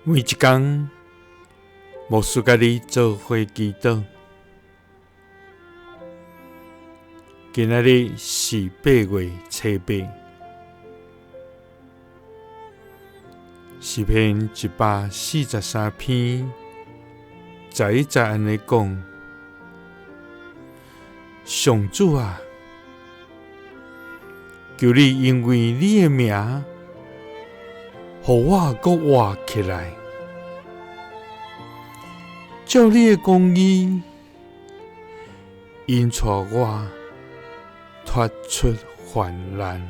每一工，牧師佮你做伙祈禱。今仔日是8月初8，詩篇143篇11節按呢講：上主啊，求你因為你的名，予我閣活起來，照你的公義，引帶我脫出患難。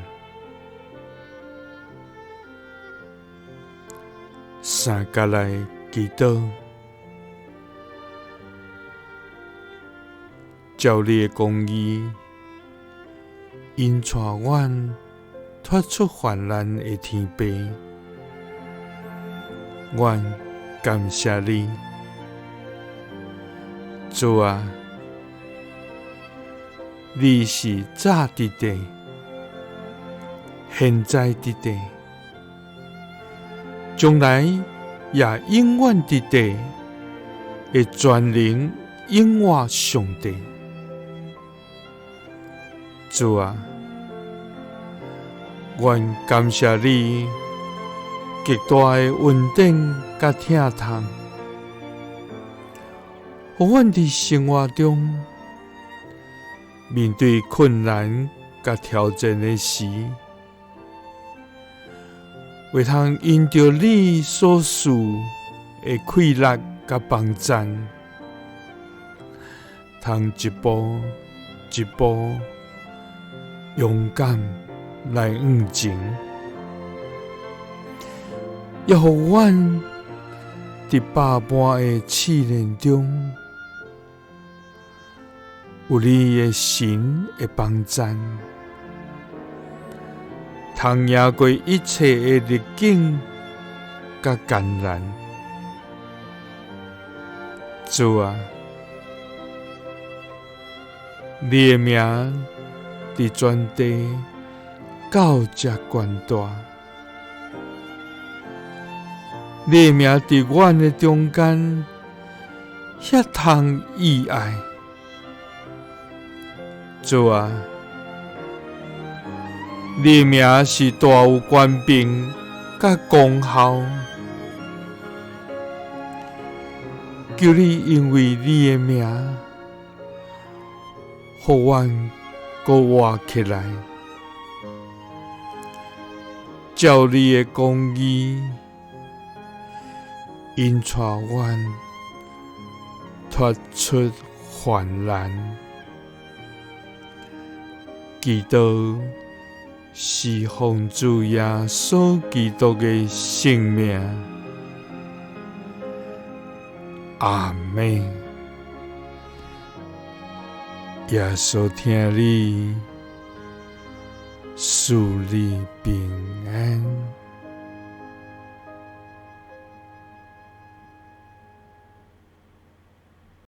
三佮來祈禱，照你的公義，引帶阮脫出患難的天父，阮感謝你，主啊，你是早佇地，現在佇地，將來也永遠佇地的全能永活上帝。主啊，阮感謝你極大的恩典佮疼痛，予阮佇生活中面對困難佮挑戰的時，會通因著你所賜的氣力佮幫贊，通一步一步勇敢來向前，也予阮佇百般的試煉中，有你的神的幫贊，通贏過一切的逆境佮艱難。主啊，你的名佇全地到遮懸大，你的名佇阮的中間遐通意愛。主啊，你的名是大有權柄佮功效，求你因為你的名，予阮閣活起來，照你的公義，引帶阮脫出患難。祈禱是奉主耶穌基督的聖名，阿們。耶穌疼你，賜你平安。